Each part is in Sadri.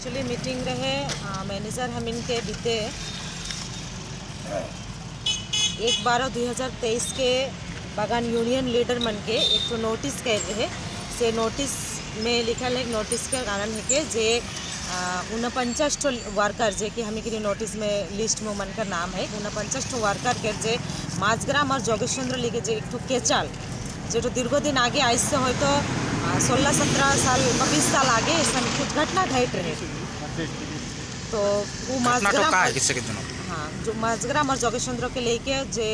एक्चुअली मीटिंग रहे मैनेजर हम इनके बीते 1/12/2023 के बागान यूनियन लीडर मन के एक तो नोटिस कर रहे। से नोटिस में लिखल है, नोटिस के कारण है कि जे 49 ठो वर्कर, जे कि हमें के नोटिस में लिस्ट में मन का नाम है, 49 ठो वर्कर के जे माझग्राम और जोगेश चंद्र लिखे जे एक ठो केचाल যেটা दीर्घदिन आगे आज से হয়তো 16-17 साल, 20 साल आगे ऐसा कुछ घटना घट रहे, तो वो घटनाটো माझग्राम का है किससे के जनों? हाँ, जो माझग्राम और जोगेश चंद्र के लेके जे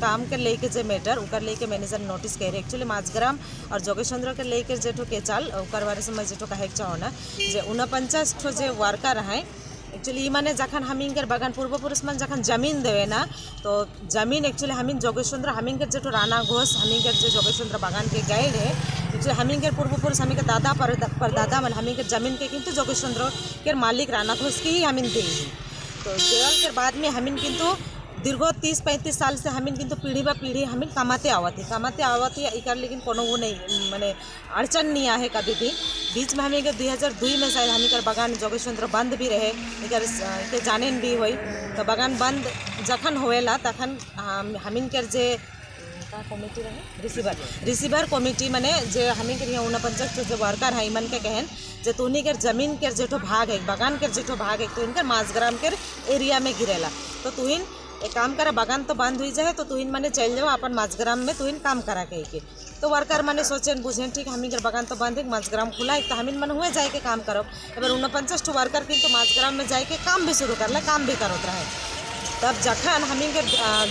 काम के लेके जे मैटर, उकर लेके मैनेजर नोटिस कह रहे। एक्चुअली माझग्राम और जोगेश चंद्र के लेके जेठो के चाल, उकर बारे से मैं जेठो कहे चाहो ना जे 49 ठो जे वर्कर हैं, एक्चुअली माने जखन हमिंग बागान पूर्वपुरुष मन जखन जमीन देवे ना, तो जमीन एक्चुअली हमिंग जोगेश चंद्र, हमिंग के जेठो राणा घोष, हमिंग के जे जोगेश चंद्र बागान के गाइड है, एक्चुअली हमिंग के पूर्वपुरुष, हमिंग के दादा पर परदादा मन हमिंग के जमीन के किंतु जोगेश चंद्र के मालिक राणा घोष की ही हमिन दी। तो देवल के बाद में हमिन किंतु दीर्घ 30-35 साल से हमिन किंतु पीढ़ी बा पीढ़ी हमिन कमाते आवत है, कमाते आवत है इकर, लेकिन कोनो वो नहीं, माने अड़चन नहीं आहे कभी भी। बीच में हमें के 2002 में शायद हमी कर बागान जोगेश चंद्र बंद भी रहे, इकर के जानेन भी हुई। तो बागान बंद जखन होएला तखन हमिन कर जे का कमिटी रहे, रिसीवर रिसीवर कमिटी, माने जे हमी के यहाँ 49 जे वर्कर है, इमन के कहन जे तुहनी के जमीन के जेठो भाग है, बागान के जेठो भाग है, तो इनकर माझग्राम के एरिया में गिरेला, तो तुहिन एक काम करा, बागान तो बंद हुई जाए तो तुहिन माने चल जाओ अपन माझग्राम में, तुहिन काम करा कही के। तो वर्कर माने सोचेन बुझेन, ठीक, हमी के बागान तो बंद है, माझग्राम खुला है, तो हमीन मन हुए जाए के काम करो। एबार 49 ठो वर्कर किंतु माझग्राम में जाए के काम भी शुरू कर ले, काम भी करत रहे। तब जखन हमी के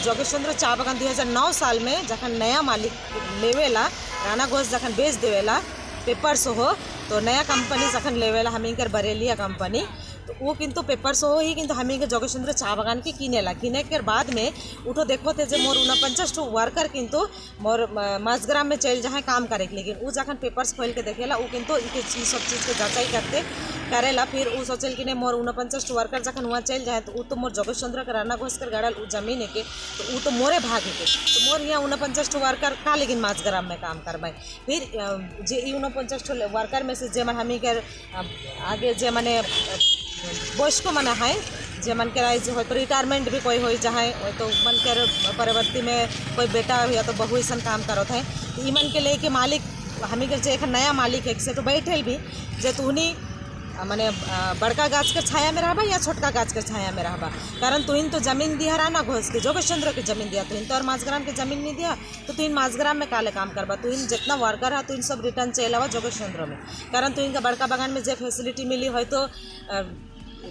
जोगेश चंद्र चा बागान 2009 साल में जखन नया मालिक लेवेला, राणा घोष जखन बेच देवेला पेपर हो, तो नया कंपनी जखन लेवेला हमी के बरेलिया कंपनी, तो वो किंतु पेपर सो ही किंतु हमी के जोगेश चंद्र चा बागान के किनेला। किने के बाद में उठो देखो थे जे मोर 49 ठो वर्कर किंतु मोर माझग्राम में चल जाए काम करे के, लेकिन वो जखन पेपर्स खोल के देखेला, वो किंतु ई सब चीज़ के जांचाई करते करेला। फिर वो सोचल कि नहीं, मोर 49 ठो वर्कर जखन वहाँ चल जाए तो वो तो मोर जोगेश चंद्र के राणा घोष कर गड़ल वो जमीन है के, तो वो तो मोरे भाग है के, तो मोर यहाँ 49 ठो वर्कर का लेकिन माझग्राम में काम करवाए। फिर जे ई 49 ठो वर्कर में से जे मन हमी के आगे जे माने वयस्क माने है, जे मन के राय हो तो रिटायरमेंट भी कोई हो जाए, तो मन के परवर्ती में कोई बेटा या तो बहू ऐसा काम करत है, तो ई मन के लेके मालिक हमी के जे एक नया मालिक है से तो बैठल भी जे तुहनी माने बड़का गाछ के छाया में रहबा या छोटका गाछ के छाया में रहबा? कारण तुहिन तो जमीन दिया राणा घोष के, जोगेश चंद्र के जमीन दिया तुहिन तो, और माझग्राम के जमीन नहीं दिया, तो तुहिन माझग्राम में काले काम करबा? तुहिन जितना वर्कर है, तुहिन सब रिटर्न चल आवा जोगेश चंद्र में, कारण तुहिन का बड़का बागान में जे फैसिलिटी मिली हो तो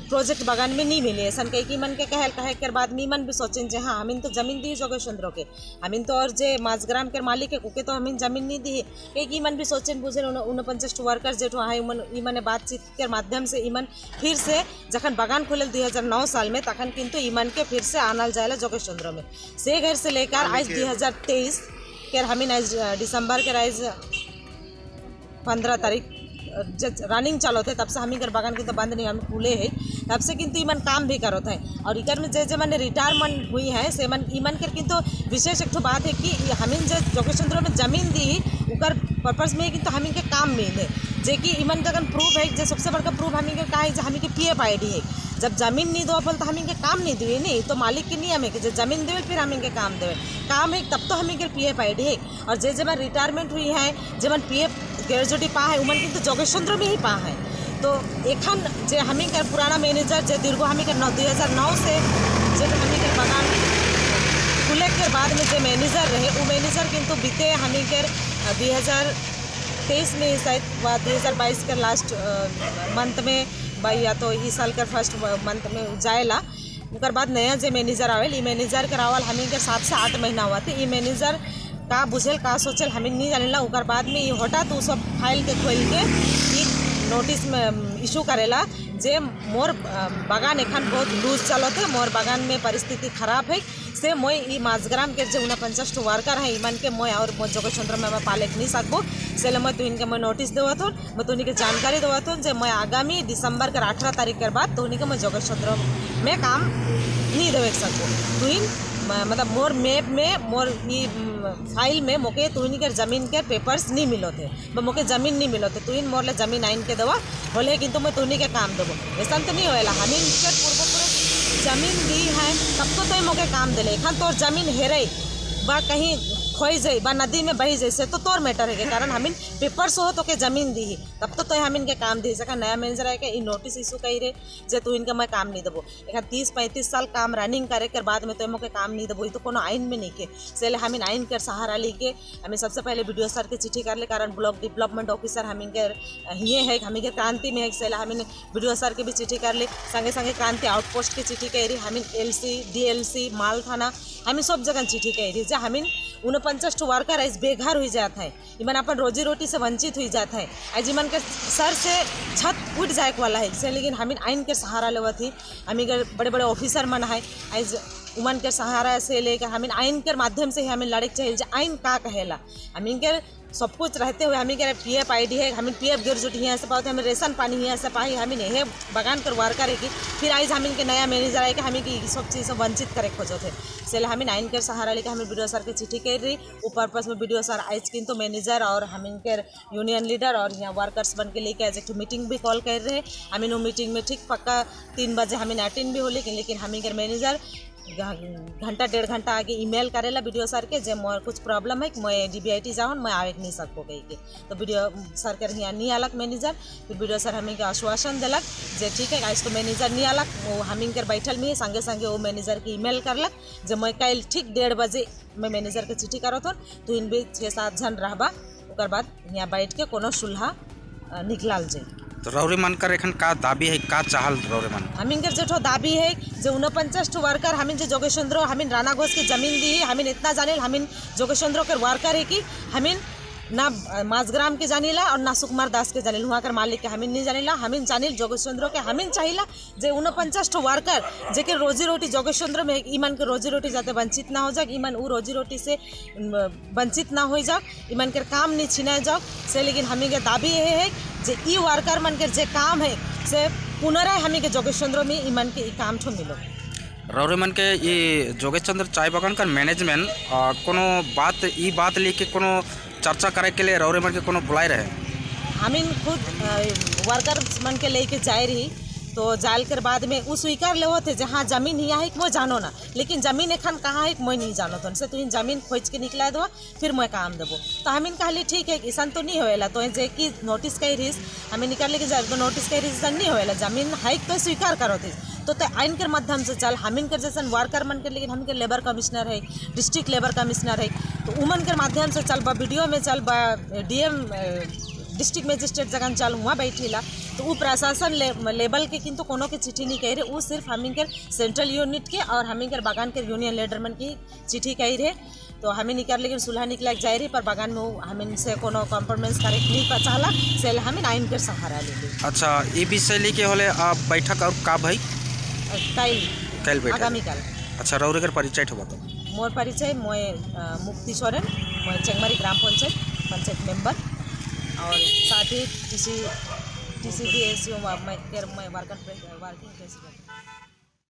प्रोजेक्ट बागान में नहीं मिली, ऐसा कही कि मन के कहल। कहे के बाद में मन भी सोचें जे हाँ, हमिन तो जमीन दी जोगेश चंद्र के, हमिन तो और जे माझग्राम के मालिक है उके तो हमिन जमीन नहीं दी कही कि मन भी सोचें बुझें। 49 वर्कर जेठो है, उमन इमन बातचीत के माध्यम से इमन फिर से जखन बागान खुलल 2009 साल में, तखन किंतु इमन के फिर से आनल जाएला जोगेश चंद्र में। से घर से लेकर आज 2023 के हमिन आज दिसंबर के आज 15 तारीख रनिंग चालू थे, तब से हमी कर बागान के तो बंद नहीं, हम खुले है तब से, किंतु इमन काम भी करत है। और इकर में जे जे माने रिटायरमेंट हुई है, से मन इमन कर किंतु विशेष एक ठो बात है कि हमीन जे जोगेश चंद्र में जमीन दी, उकर पर्पस में किंतु हमीन के काम मिले, जे कि इमन का प्रूफ है, जे सबसे बड़का प्रूफ हमीन के का है जे हमीन के पीएफ आईडी है। जब जमीन नहीं दो तो हमीन के काम नहीं दिए नहीं, तो मालिक के नियम है कि जब जमीन देवे फिर हमीन के काम देवे, काम है तब तो हमीन के पीएफ आईडी है। और जे जे मन रिटायरमेंट हुई है, जे मन पीएफ ग्रेजुएटी पा है, उमन किंतु जोगेश चंद्र में ही पा है। तो एखन जे हमी के पुराना मैनेजर जे दीर्घ हमी के 2009 से जे हमी के बागान खुले के बाद में जे मैनेजर रहे, वो मैनेजर किंतु बीते हमी के 2023 में शायद व 2022 के लास्ट मंथ में बा या तो इस साल के फर्स्ट मंथ में जाएला। उकर बाद नया जे मैनेजर आवेल, ई मैनेजर के रावल हमी के 7 से 8 महीना हुआ थे। ई मैनेजर का बुझेल, का सोचल, हमें नहीं जानेला। उकर बाद में ई हठात उ सब फाइल के खोल के ई नोटिस में इशू करेला जे मोर बागान एखन बहुत लूज चलत है, मोर बागान में परिस्थिति खराब है, से मोय ई माझग्राम के जे 49 ठो वर्कर है, इमन के मोय और मोर जोगेश चंद्र में मैं पालेक नहीं सकबो। से मैं तुहिन के मैं नोटिस देवत हूँ, मैं तुहनी के जानकारी देवत हूँ जे मैं आगामी दिसंबर के 18 तारीख के बाद तुहनी के मैं जोगेश चंद्र में काम नहीं देवे सकबो। तुहिन मतलब मोर मैप में, मोर ई फाइल में मोके तुहिन के जमीन के पेपर्स नहीं मिलो थे, मोके जमीन नहीं मिलो थे। तुहिन मोर ले जमीन आइन के दवा होले, किंतु मैं तुहनी के काम देबो। ऐसा तो नहीं होएला। हमीन के पूर्वपुरुष जमीन दी है, तब तो तुम मोके काम दिले। एखन तोर जमीन हेरे बा कहीं खोई जाए बा नदी में बही जाए, से तो तोर मैटर है के कारण हमीन पेपर्स हो तो के जमीन दी ही, तब तो तोय हमीन के काम दी सका। नया मैनेजर है के ई नोटिस इशू कही रे जे तू इनके मैं काम नहीं देबो। एखन 30-35 साल काम रनिंग करे के बाद में तो मोके काम नहीं देबो, ई तो कोनो आइन में नहीं के। से हमीन आइन के सहारा लेके हमें सबसे पहले बीडीओ सर के चिट्ठी कर ले, कारण ब्लॉक डेवलपमेंट ऑफिसर हमीन के हिये है, हमीन के क्रांति में है। से हमीन बीडीओ सर के भी चिट्ठी कर ले, संगे संगे क्रांति आउटपोस्ट के चिट्ठी कह रही। हमीन एलसी, डीएलसी, माल थाना, हमें सब जगह चिट्ठी कह रही जे हमीन 49 ठो वर्कर आज बेघर हो जाता है, इमन अपन रोजी रोटी से वंचित हो जाता है। आज इमन के सर से छत उठ जाए वाला है से, लेकिन हमीन आइन के सहारा लेवत ही। हमीन के बड़े बड़े ऑफिसर मन है, आज उमन के सहारा से लेकर हमीन आइन के माध्यम से ही हमें लड़े के चाहिए जे आइन का कहेला। हमीन के सब कुछ रहते हुए हमीन के पीएफ आईडी है, हमीन पीएफ ग्रेच्युटी यहाँ से पाते, हमें रेशन पानी यहाँ से पाई, हमीन यह बगान कर वर्कर है कि फिर आज हमीन के नया मैनेजर आए कि हमें की सब चीज़ से वंचित करे खोजो थे। से हमीन आइन के सहारा लेके हमें बीडीओ सर के चिट्ठी कर रही। वो पर्पस में बीडीओ सर आज किंतु मैनेजर और हमीन के यूनियन लीडर और यहाँ वर्कर्स बन के लेके आज एक मीटिंग भी कॉल कर रहे। हमीन वो मीटिंग में ठीक पक्का 3 बजे हमीन अटेंड भी हो, लेकिन हमीन के मैनेजर घंटा डेढ़ घंटा आगे ईमेल करेला बीडीओ सर के जे मोर कुछ प्रॉब्लम है, मैं डीबीआईटी जाऊँ, मैं आवे नहीं सकबो कही के। तो बीडीओ सर के यहाँ नहीं आलक मैनेजर। फिर बीडीओ सर हमें के आश्वासन दिलक जे ठीक है, आज तो मैनेजर नहीं आलक, वो हमीन के बैठल में संगे संगे वो मैनेजर के ईमेल करलक जे मैं कल ठीक 1:30 बजे मैं मैनेजर के चिट्ठी करत हूँ, तो इन भी 6-7 जन रहबा, ओकर बाद यहाँ बैठ के कोनो सुलह निकलाल जाए। तो रौरे मन कर एखन का दाबी है, का चाहल रौरे मन? हमीन के जेठो दाबी है जे 49 ठो वर्कर हमीन जे जोगेश चंद्र हमीन राणा घोष के जमीन दी है। हमीन इतना जाने हमीन जोगेश चंद्र के वर्कर है कि हमीन ना माझग्राम के जानीला और ना सुकुमार दास के जानीला, वहाँ कर मालिक के हमीन नहीं जानीला। हमीन जानील जोगेश चंद्र के। हमीन चाहिला जे 49 ठो वर्कर जेके रोजी रोटी जोगेश चंद्र में, ईमान के रोजी रोटी जाते वंचित ना हो जाए, ईमान वो रोजी रोटी से वंचित ना हो जाओ, ईमान के काम नहीं छिनाए जाओ से। लेकिन हमीन के दाबी ये है जे ई वर्कर मन के जे काम है से पुनराय हमीन के जोगेश चंद्र में ईमान के ई काम ठो मिलो। रौरे मन के ये जोगेश चंद्र चाय बागान का मैनेजमेंट कोनो बात ई बात लेके कोनो चर्चा करे के लिए रौरे मन के कोनो बुलाए रहे? हमीन खुद वर्कर मन के लेके जाए रही, तो जाल कर बाद में वो स्वीकार ले थे जहाँ जमीन हिया है मैं जानो ना, लेकिन जमीन एखन कहाँ है मैं नहीं जानो, तो से तुम जमीन खोज के निकला दो फिर मैं काम देबो। तो हमीन कहली ठीक है, ऐसा तो नहीं होएला, तो जे कि नोटिस कही रहीस हमें निकाल के जाए तो नोटिस कही रहीस नहीं होएला, जमीन है तो स्वीकार करो थी तो आइन के माध्यम से चल। हमीन के जैसन वर्कर मन के, लेकिन हम के लेबर कमिश्नर है, डिस्ट्रिक्ट लेबर कमिश्नर है, तो उमन के माध्यम से चल बा वीडियो में चल बा डीएम डिस्ट्रिक्ट मजिस्ट्रेट जगह चल हुआ बैठीला, तो वो प्रशासन लेवल के किंतु कोनो के चिट्ठी नहीं कह रहे। वो सिर्फ हमीन के सेंट्रल यूनिट के और हमीन के बागान के यूनियन लीडर मन की चिट्ठी कही रहे। तो हमें निकाल लेकिन सुलह निकला जाए रही, पर बागान में वो हमीन से कोनो कॉम्प्रोमाइज करे नहीं चाहला, से हमीन आइन के सहारा ले ली। अच्छा, ये विषय लेके होले आप बैठक और का भाई? कल। कल बैठक। आगामी कल। अच्छा, रौरे के परिचय ठो बताओ। मोर परिचय मोय मुक्ति सोरेन, मोय चेंगमारी ग्राम पंचायत पंचायत मेंबर और साथ ही TC TCB S U मैं वर्किंग प्रेसिडेंट।